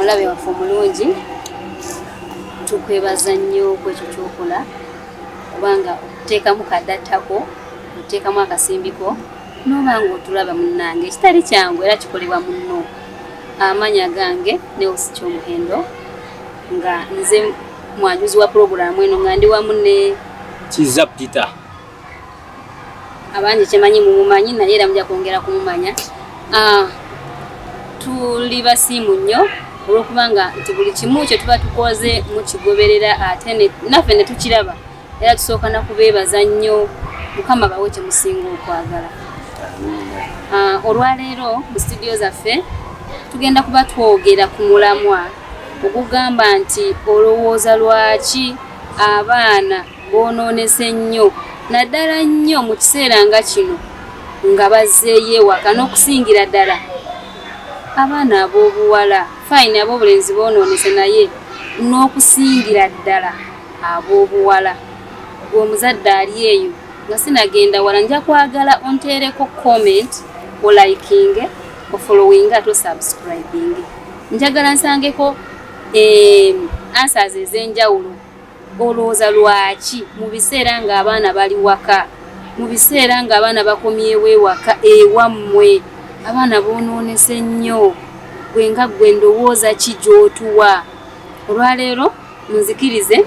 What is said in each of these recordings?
Omulabe waffe omulungi, tukwebaza nnyo ku ekyo kyokola, kubanga okuteekamu kadattako, oteekamu akasimbiko n'oba nga otulaba munnange, ekitali kyangu era kikolebwa munno. Amanya gange Nels Kyomuhendo, nga nze mwanjuzi wa pulogulaamu eno, nga ndi wamu ne Kiza Peter. Abangi kyemanyi mumumanyi, naye era mujja kwongera kumumanya. Tuli basiimu nnyo olwokubanga nti buli kimu kye tuba tukoze mukigoberera, ate naffe ne tukiraba, era tusooka na kubeebaza nnyo. Mukama bawe kye musinga okwagala. Olwaleero mu studio zaffe tugenda kuba twogera ku mulamwa ogugamba nti, olowooza lwaki abaana boonoonese nnyo, naddala nnyo mu kiseera nga kino nga bazzeeyo ewaka, n'okusingira ddala abaana ab'obuwala? Fine, ab'obulenzi boonoonese, naye n'okusingira ddala ab'obuwala. Gwe omuzadde ali eyo, nga sinagenda wala, nja kwagala onteereko comment, olikinge, ofollowinge ate osubscribinge. Njagala nsangeko answers ez'enjawulo. Olowooza lwaki mu biseera ng'abaana bali waka, mu biseera ng'abaana bakomyewo ewaka ewammwe, abaana boonoonese nnyo? Gwe nga gwe, ndowooza ki gy'otuwa olwaleero? Munzikirize,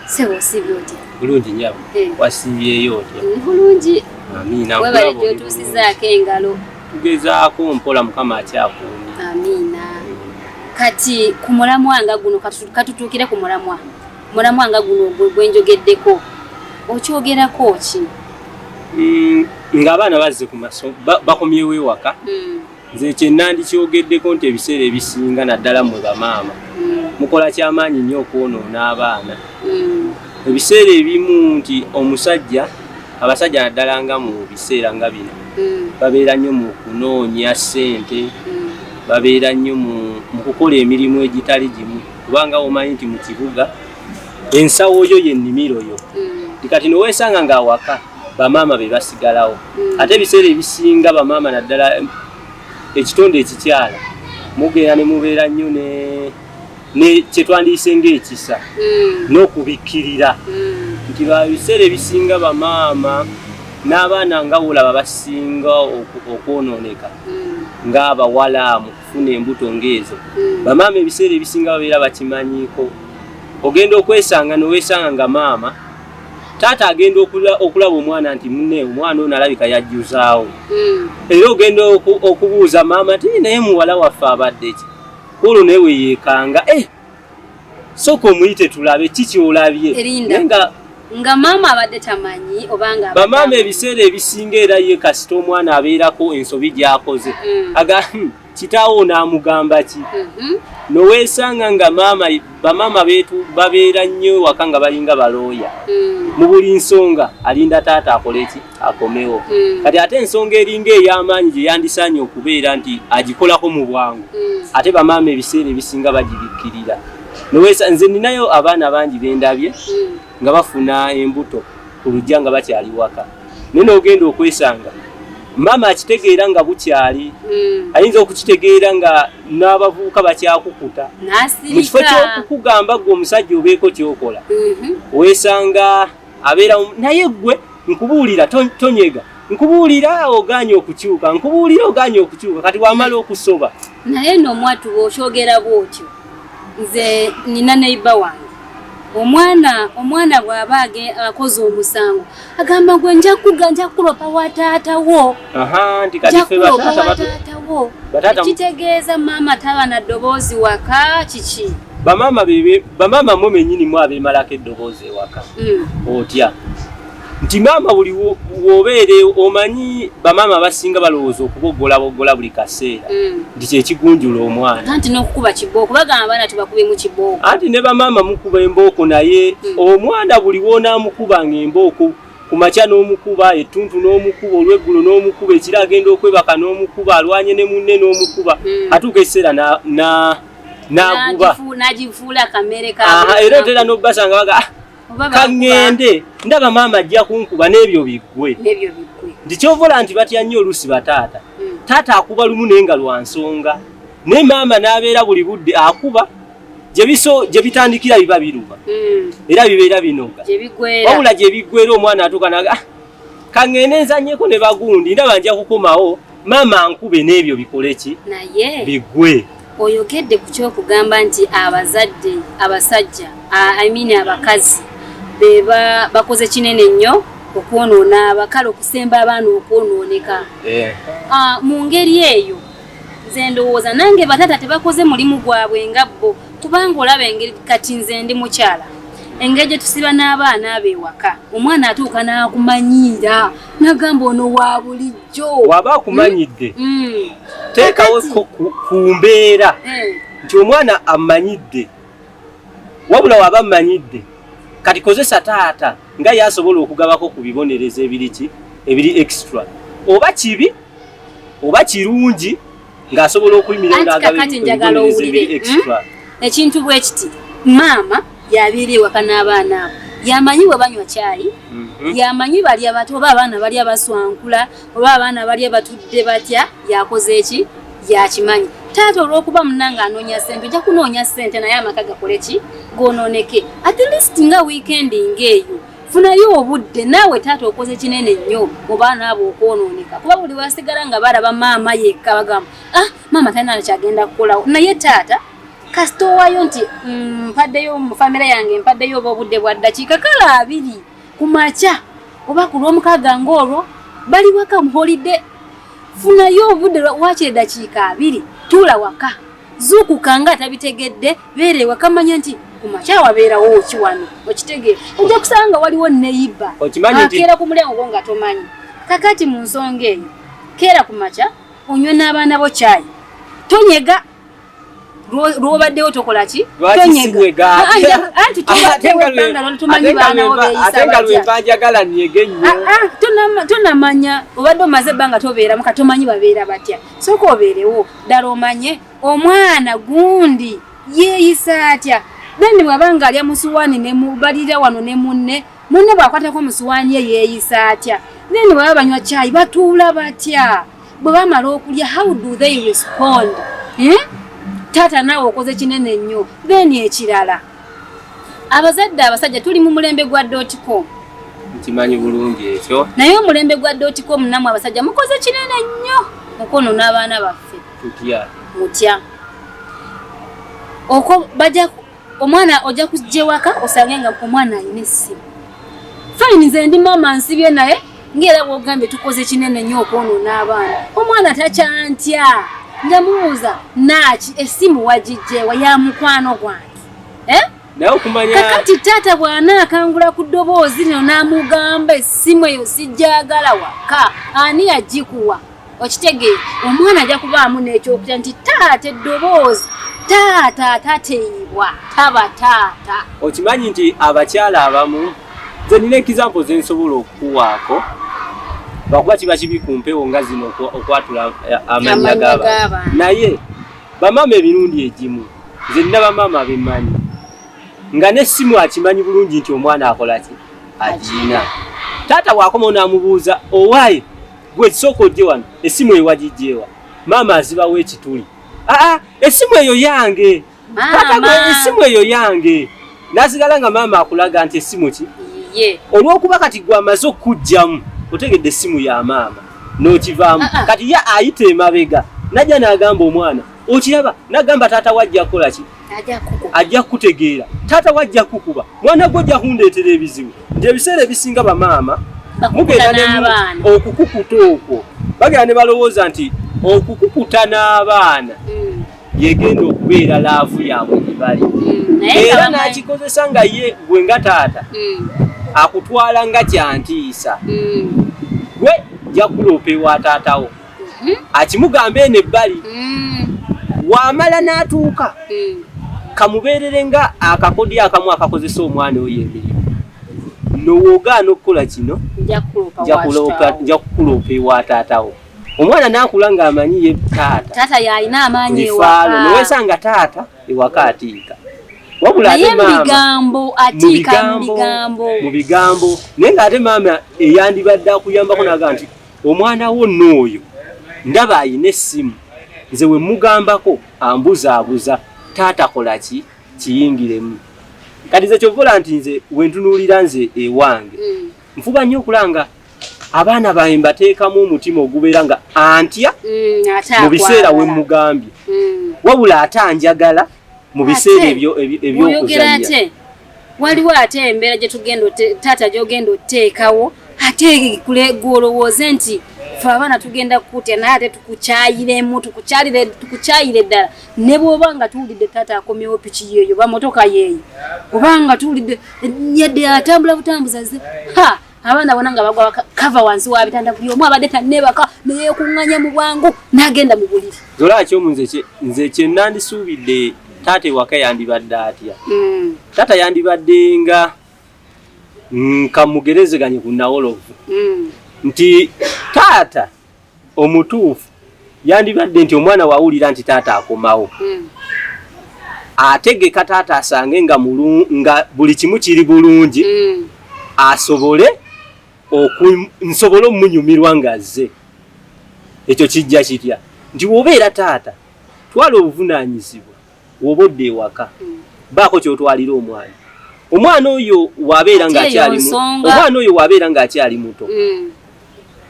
sebo, osiibye otya? Bulungi nyabo. Wasiibyeyo otya? Bulungi. Amiina. Webale gyotuusizaako engalo. Tugezaako mpola, Mukama akyakuumye. Amiina. Kati ku mulamwa nga guno, katutuukire ku mulamwa nga guno gwe gwenjogeddeko, okyogerako ki? Ng'abaana bazze ku maso, bakomyewo ewaka, nze kyenandikyogeddeko nti ebiseera ebisinga, naddala mmwe bamaama, mukola kyamaanyi nnyo okwonoona abaana. Ebiseera ebimu nti omusajja, abasajja naddala nga mu biseera nga bino, babeera nnyo mu kunoonya ssente, babeera nnyo mu kukola emirimu egitali gimu, kubanga omanyi nti mu kibuga ensawo yo yennimiro yo. Kati noweesanga ng'awaka bamaama be basigalawo, ate ebiseera ebisinga bamaama, naddala ekitonde ekikyala, mugenda ne mubeera nnyo ne kyetwandiise ng'ekisa n'okubikkirira, nti biseera ebisinga bamaama n'abaana nga wolaba basinga okwonooneka, ng'abawala mu kufuna embuto ng'ezo. Bamaama ebiseera ebisinga babeera bakimanyiiko. Ogenda okwesanga noweesanga nga maama, taata agenda okulaba omwana nti munne omwana ono alabika yajjuzaawo, era ogenda okubuuza maama nti, "Naye muwala waffe abadde ki?" Olwo naye weyeekanga, eh, sooka omuyite tulabe ki kyolabye. Nga nga maama abadde tamanyi obanga bamaama ebiseera ebisinga era ye kasita omwana abeerako ensobi gy'akoze, aga kitaawo onaamugamba ki?" Noweesanga nga maama, bamaama beetu babeera nnyo waka nga balinga balooya. Mu buli nsonga alinda taata akole ki, akomewo. Kati ate ensonga eringa ey'amaanyi gye yandisaanye okubeera nti agikolako mu bwangu, ate bamaama ebiseera ebisinga bagibikkirira. Noweesa nze ninayo abaana bangi bendabye nga bafuna embuto ku lujja nga bakyali waka, naye n'ogenda okwesanga maama akitegeera nga bukyali, ayinza okukitegeera nga n'abavubuka bakyakukuta. Mu kifo ky'okukugamba gwe omusajja obeeko kyokola, weesanga abeera naye gwe, "Nkubuulira tonyega, nkubuulira ogaanye okukyuka, nkubuulira ogaanye okukyuka." Kati wamala okusoba. Naye no omwatu bw'okyogera bw'otyo, nze nina neighbour wange, omwana bw'aba akoze omusango, agamba, "Gwe nja kukulopa wa taata wo." Aha, nti kati "Nja ffe kukulopa bataata wa taata wo." Kitegeeza maama taba na ddoboozi waka, kiki? Bamaama bebe, bamaama mwe mennyini mu abeemalako eddoboozi ewaka. Otya nti maama buli w'obeere, omanyi bamaama abasinga balowooza okuboggolaboggola buli kaseera nti kyekigunjula omwana. Anti n'okukuba kibooko, bagamba abaana tubakubemu kibooko. Anti ne bamaama mukuba embooko, naye omwana buli w'onaamukubanga embooko ku makya n'omukuba, ettuntu n'omukuba, olweggulo n'omukuba, ekiro agenda okwebaka n'omukuba, alwanye ne munne n'omukuba, atuuka ekiseera n'aguba. N'agifuula akamere ka Aha, era otera n'obbasanga baga, "Ah, Oba bakuba, kaŋŋende ndaba maama ajja kunkuba n'ebyo biggwe." N'ebyo biggwe. Nti kyovola nti batya nnyo oluusi bataata. Taata akuba lumu naye nga lwa nsonga. Naye maama n'abeera buli budde akuba, gye bitandikira biba biruma, era bibeera binoga. Gye biggweera. Wabula gye biggwera, omwana atuuka naga, "Ah, kaŋŋende nzannyeko ne bagundi, ndaba nja kukomawo maama nkube n'ebyo bikole ki?" Naye Biggwe. oyogedde ku kyokugamba nti abazadde abasajja, I mean abakazi, beba bakoze kinene nnyo okwonoona abakale, okusemba abaana okwonooneka. Ah, mu ngeri eyo nze ndowooza nange bataata tebakoze mulimu gwabwe nga bo, kubanga olaba engeri kati nze ndi mukyala, engeri gye tusiba n'abaana abo ewaka, omwana atuuka n'akumanyiira n'agamba ono wa bulijjo. Waba akumanyidde, teekawo ku mbeera nti omwana amanyidde. Wabula waba amanyidde, kati kozesa taata nga yasobola okugabako ku bibonerezo ebiri ki, ebiri extra, oba kibi oba kirungi, ng'asobola okuyimirira Anti n'agaba kakati njagala ebibonerezo owulire, ebiri extra. Ekintu bwe kiti, maama yabeera ewaka n'abaana abo, yamanyi bwe banywa kyayi, yamanyi balya batya, oba abaana balya baswankula, oba abaana balya batudde batya, yakoze eki, yakimanyi. Taata olw'okuba munange anoonya ssente, ojja kunoonya ssente, naye amaka gakole ki? Gonooneke. At least nga weekend ng'eyo funayo obudde naawe taata. Okoze kinene nnyo mu baana abo okwonooneka, kuba buli wasigala nga balaba maama yekka, bagamba, "Ah, maama talina kyagenda kukolawo." Naye taata kasita owaayo nti, "Mpaddeyo mu famire yange, mpaddeyo oba obudde bwa ddakiika kale 20 ku makya oba ku lwomukaaga ng'olwo bali waka mu holiday, funayo obudde waakiri eddakiika 20, tuula waka, zuukuka nga atabitegedde, beera ewaka, manya nti ku makya wabeerawo ki wano." Okitegeera? Ojja kusanga nga waliwo neighbour Okimanyi nti- akeera ku mulyango gwo nga tomanyi. Kakati mu nsonga eyo, keera ku makya onywe n'abaana bo kyayi, tonyega. Lw'obaddewo tokola ki? Lwaki sinyega? Ah, ah, anti tobaddewo ebbanga lwali, tumanyi baana bo beeyisa Ate nga batya. lwemba njagala nyege nnyo. Ah, ah, tonamanya obadde omaze ebbanga tobeeramu, katomanyi babeera batya. Sooka obeerewo ddala omanye omwana gundi yeeyisa atya. Then bw'aba nga alya musuwaani ne balira wano ne munne, munne bw'akwatako musuwaani ye yeeyisa atya? Then bwe baba banywa kyayi batuula batya? Bwe bamala okulya, how do they respond, eh? Taata naawe okoze kinene nnyo. Then ekirala, abazadde abasajja, tuli mu mulembe gwa dot com. Nkimanyi bulungi ekyo. Naye omulembe gwa dot com, nammwe abasajja mukoze kinene nnyo mukono n'abaana baffe. Tutya? Mutya? Oko bajja omwana ojja kujja ewaka osange nga omwana alina essimu. Fine, nze ndi maama nsibye, naye ngaera bwogambye tukoze kinene nnyo okwonoona abaana. Omwana takyantya, njamubuuza naaki, essimu wagijjeewa? Ya mukwano gwange, eh? Naye okumanya Kakati taata bw'anaakangula ku ddoboozi lino n'amugamba, "Essimu eyo sijjagala waka, ani yagikuwa?" Okitegeera? Omwana ajja kubaamu n'ekyokutya nti taata eddoboozi, taata atateeyibwa taba taata. Okimanyi nti abakyala abamu, nze nina example zensobola okukuwaako, lwakuba kiba kibi ku mpewo nga zino okwatula amannya Amannya g'abantu. g'abantu. Naye bamaama emirundi egimu, nze nina bamaama abemmanyi nga n'essimu akimanyi bulungi nti omwana akola ki, agina. Taata bw'akomawo n'amubuuza, "Owaaye gwe, sooka ojje wano, essimu eyo wagijjeewa?" Maama azibawo ekituli, "Aa, essimu eyo yange." "Taata gwe, Maama. essimu eyo yange." N'asigala nga maama akulaga nti essimu ki? Ye. Olw'okuba kati gwe amaze okukugjamu, otegedde essimu ya maama n'okivaamu. Ah, ah. Kati ye ayita emabega najja n'agamba omwana, "Okiraba?" N'agamba, "Taata wajja kukola ki?" Ajja kukuba. Ajja kukutegeera, taata wajja kukuba, mwana gwe ojja kundeetera ebizibu. Nti ebiseera ebisinga bamaama Bakukuta mugenda ne n'abaana. Okukukuta okwo bagenda ne balowooza nti okukukuta n'abaana yegenda okubeera love yaabwe gye bali. Naye nga Era bamanyi n'akikozesa nga ye gwe nga taata akutwala nga kyantiisa. Gwe jja kuloopa ewa taatawo, akimugamba eno ebbali. Wamala n'atuuka, kamubeerere nga akakodyo akamu akakozesa omwana oyo emirimu, nowoogaana okukola kino, Nja kukuloopa nja wa nja kukuloopa ewa taatawo. Omwana n'akula ng'amanyi ye taata Taata yalina amaanyi lifaalo. ewaka. Nowesanga taata ewaka atiika, wabula Naye ate mu maama bigambo atiika, mu bigambo. Mu bigambo, naye ng'ate maama eyandibadde akuyambako naga nti omwana wo nno oyo ndaba ayina essimu. Nze we mugambako ambuzaabuza, taata kola ki kiyingiremu. Kati nze kyovola nti nze wentunuulira nze ewange, nfuba nnyo okulanga abaana bange mbateekamu omutima ogubeera nga antya mu biseera we mugambye, wabula ate anjagala mu biseera ebyokuzannya. Waliwo ate embeera gye tugenda, taata gy'ogenda oteekawo, ate gw'olowooze nti fe abaana tugenda kukutya, naye ate tukukyayiremu, tukukyayire ddala. Ne bw'oba nga tuwulidde taata akomyewo piki yeeyo oba motoka yeeyo, oba nga tuwulidde yadde atambula butambuza ze, ha, abaana bona nga bagwa kava wansi wa bitanda, buli omu abadde tanneebaka neyeekuŋŋanya mu bwangu n'agenda mu buliri. Zolaki omu nze kye nandisuubidde taata ewaka yandibadde atya? Taata yandibadde nga nkamugerezeganye ku nawolovu, nti taata omutuufu yandibadde nti omwana wawulira nti taata akomawo, ategeka taata asange nga nga buli kimu kiri bulungi, asobole nsobole omunyumirwa ng'azze. Ekyo kijja kitya? Nti bw'obeera taata, twala obuvunaanyizibwa. Bw'oba odda ewaka, baako ky'otwalira omwana. Omwana oyo wabeera ng'akyali, omwana oyo wabeera ng'akyali muto,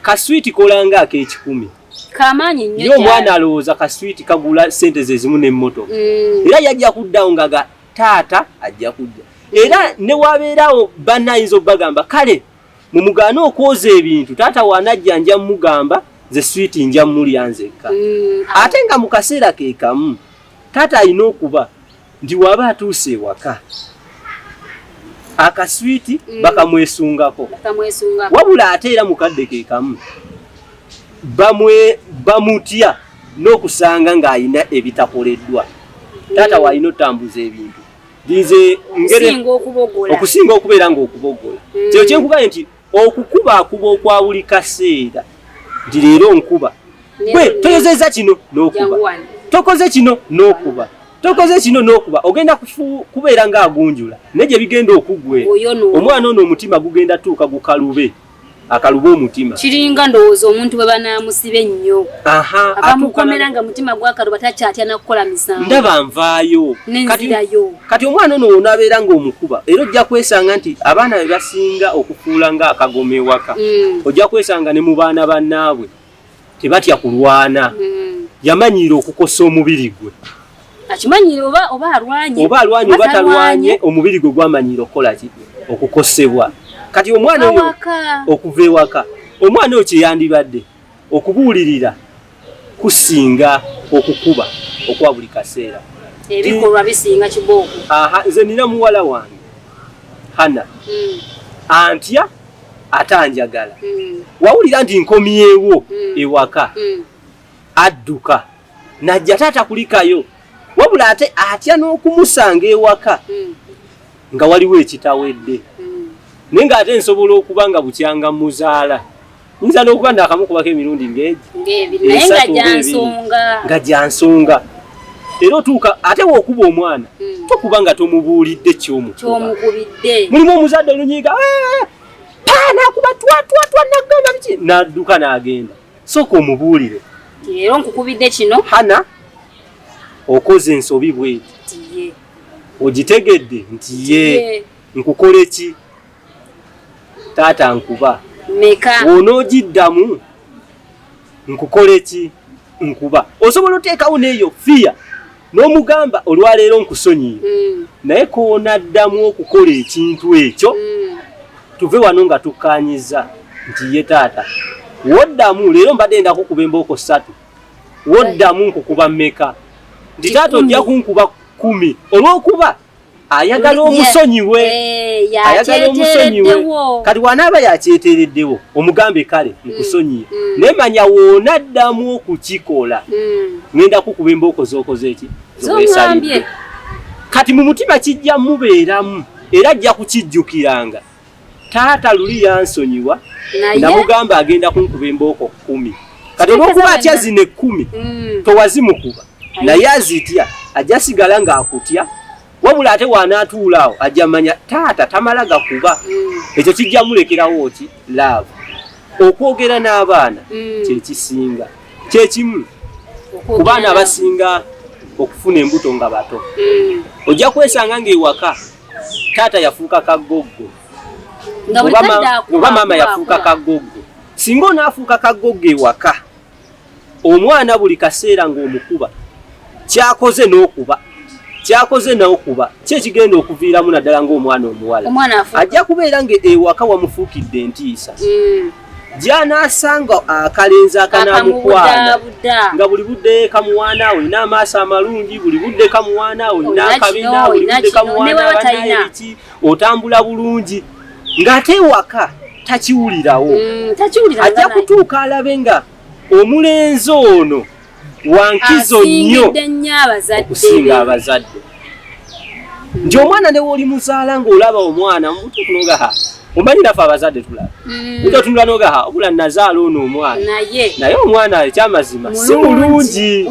kaswiti kolanga ak'ekikumi. Kamaanyi nnyo. Ye omwana alowooza kaswiti kagula sente ze zimu n'emmotoka, era yajja kuddawo nga ga taata ajja kujja. Era ne wabeerawo bannayinza okubagamba, kale mumugaane okwoza ebintu, taata wanajja nja mugamba nze switi nja mulya nzekka. Ate nga mu kaseera ke kamu taata alina okuba nti waba atuuse ewaka akaswiti bakamwesungako, wabula ate era mukadde ke kamu bamutya n'okusanga ng'alina ebitakoleddwa. Taata w'alina otambuza ebintu nze okusinga okubeera ng'okubogola. Kyo kyenkugambye nti okukubaakuba okwa buli kaseera, nti leero nkuba gwe toyozeza kino n'okuba, tokoze kino n'okuba, tokoze kino n'okuba, ogenda kubeera ng'agunjula, naye gye bigenda okuggwera omwana ono omutima gugenda tuuka gukalube, akalube omutima. Kiringa ndowooza omuntu bwe banaamusiba ennyo abamukomera nga mutima gwakaluba, takyatya nakukola misango. Ndaba nvaayo nenzirayo. Kati omwana ono onaabeera ng'omukuba, era ojja kwesanga nti abaana be basinga okufuula ng'akagoma ewaka, ojja kwesanga ne mu baana bannaabwe tebatya kulwana. Yamanyiira okukosa omubiri gwe. Akimanyire oba alwanye, oba alwanye oba talwanye, omubiri gwe gwamanyiira okukola ki? Okukosebwa. Kati omwana oyo okuva ewaka, omwana oyo kyeyandibadde okubuulirira kusinga okukuba okwa buli kaseera. Ebikolwa bisinga kibooko. Aha, nze nina muwala wange Hana, antya ate anjagala. Wawulira nti nkomyewo ewaka, adduka najja, taata kulikayo, wabula ate atya n'okumusanga ewaka nga waliwo ekitawedde. Naye ng'ate nsobola okuba nga bukyanga muzaala, nyinza n'okuba naakamukubako emirundi ng'egi nga gya nsonga. Era otuuka ate w'okuba omwana, tokuba nga tomubuulidde ky'omukubidde. Mulimu omuzadde olunyiiga, nakuba twatwatwa, nagamba biki, n'adduka n'agenda. Sooka omubuulire, leero nkukubidde kino. Hana, okoze ensobi bweti, ogitegedde nti ye nkukole ki? Taata nkuba wonoogiddamu nkukole ki? Nkuba. Osobola oteekawo n'eyo fiya n'omugamba olwaleero nkusonyiye, naye koonaddamu okukola ekintu ekyo, tuve wano nga tukkaanyiza nti ye taata woddamu leero mbadde nda kukuba embooko 3, woddamu nkukuba mmeka? Nti taata ojja kunkuba 10, olw'okuba ayagala omusonyiwe, ayagala omusonyiwe. Kati wanaaba yakyeteereddewo, omugambe kale nkusonyiye, naye manya woonaddamu okukikola ngenda kukuba embooko z'okoze eki zoweesalidde. Kati mu mutima kijja mubeeramu, era ajja kukijjukiranga, taata luli yansonyiwa, namugamba agenda kunkuba embooko 10. Kati olwokuba atya zino 10, towazimukuba naye azitya, ajja sigala ng'akutya. Wabula ate wanaatuula awo ajja manya taata tamala gakuba. Ekyo kijja mulekerawo ki? Love. Okwogera n'abaana kyekisinga kyekimu. Ku baana abasinga okufuna embuto nga bato, ojja kwesanga ng'ewaka taata yafuuka kaggoggo oba maama yafuuka kaggoggo. Singa onaafuuka kaggoggo ewaka, omwana buli kaseera ng'omukuba, kyakoze n'okuba, kyakoze n'okuba, ki ekigenda okuviiramu, naddala ng'omwana omuwala ajja kubeera nga ewaka wamufuukidde entiisa, gy'anaasanga akalenzi akanamukwana nga buli budde kamuwaana, olina amaaso amalungi, buli budde kamuwaana, olina akabina, buli budde kamuwaana, banaye otambula bulungi, ng'ate ewaka takiwulirawo. Ajja kutuuka alabe nga omulenzi ono wankizo nnyo okusinga abazadde, nti omwana ne woli muzaala ng'olaba omwana mubutuufu nogaha, omanyi naffe abazadde tulaba otunula nogaha, obula nazaala ono omwana, naye omwana ekyamazima si mulungi,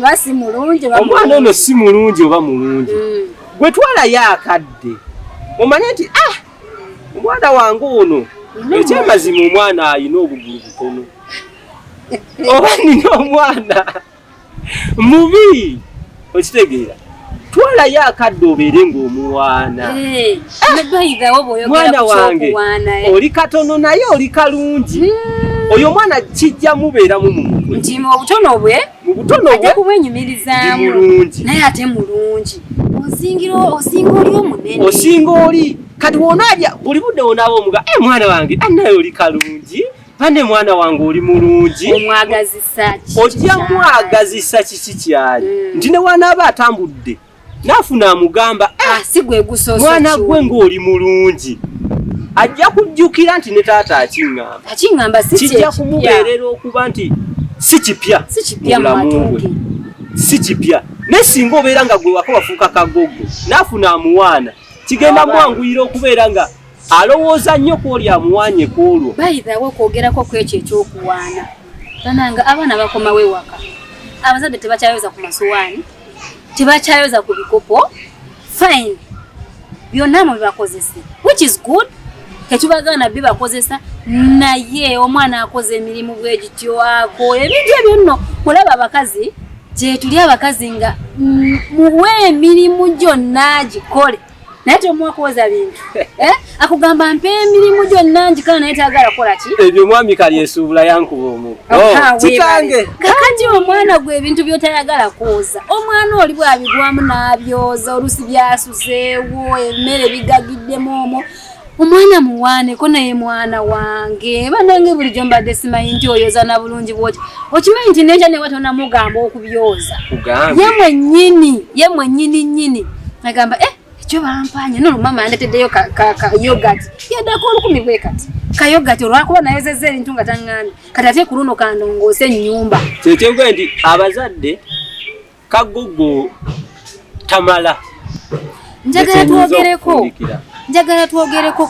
omwana ono si mulungi oba mulungi. Gwe twalayo akadde omanye nti ah, omwana wange ono ekyamazima omwana alina obugulu butono, oba nina omwana mubi. Okitegeera? Twalayo akadde obeere ng'omuwaana. Mwana wange oli katono naye oli kalungi. Oyo omwana kijja mubeeramu mu mutwe nti mu butono bwe, mu butono bwe kubwenyumirizaamu mulungi, naye ate mulungi, osingira, osinga oli omunene, osinga oli. Kati wonaabya buli budde wonaaba omuga, e mwana wange anaye oli kalungi, bane mwana wange oli mulungi, omwagazisa. Ojja mwagazisa kiki kyali, nti ne wanaaba atambudde naafuna amugamba, si gwe gusoose, mwana gwe ng'oli mulungi, ajja kujjukira nti ne taata akiŋŋamba, akiŋŋamba, si kijja kumubeerera okuba nti si kipya mu bulamu bwe, si kipya. Naye singa obeera nga gwe waka wafuuka kagogo, naafuna amuwaana, kigenda mwanguyira okubeera nga alowooza nnyo kwoli amuwaanye kwolwo. Bayithawo okwogerako ku ekyo ekyokuwaana, bananga abaana bakomawo ewaka, abazadde tebakyayoza ku masowaani, tebakyayoza ku bikopo. Fine, byonna mubibakozese, which is good, tetubagaana bibakozesa, naye omwana akoze emirimu bwegityo, ako ebintu ebyo nno olaba abakazi gyetuli, abakazi nga muwe emirimu gyonna gikole, naye tomuwa kwoza bintu. Akugamba, mpa emirimu gyonna ngikola, naye tagala kukola ki? Ebyo mwami Kalyesuubula yankuba omu kitange. Kakati omwana gwe ebintu byotayagala kwoza, omwana oli bwabigwamu n'abyoza, olusi byasuzeewo, emmere bigagiddemu omwo. Omwana muwaaneko, naye mwana wange, banange, bulijjo mbadde simanyi nti oyoza na bulungi bwoti. Okimanyi nti nenkya newa tonamugamba okubyoza, ye mwennyini nnyini agamba, eh, ekyo bampanye nono, mama andeteddeyo ka yogurt, yaddako 1000 bwe kati ka yogurt, olwakuba nayozezza ebintu nga taŋŋambye. Kati ate ku luno kandongoose ennyumba. Kyekyenkuga nti abazadde kagogo tamala. Njagala twogereko, njagala twogereko.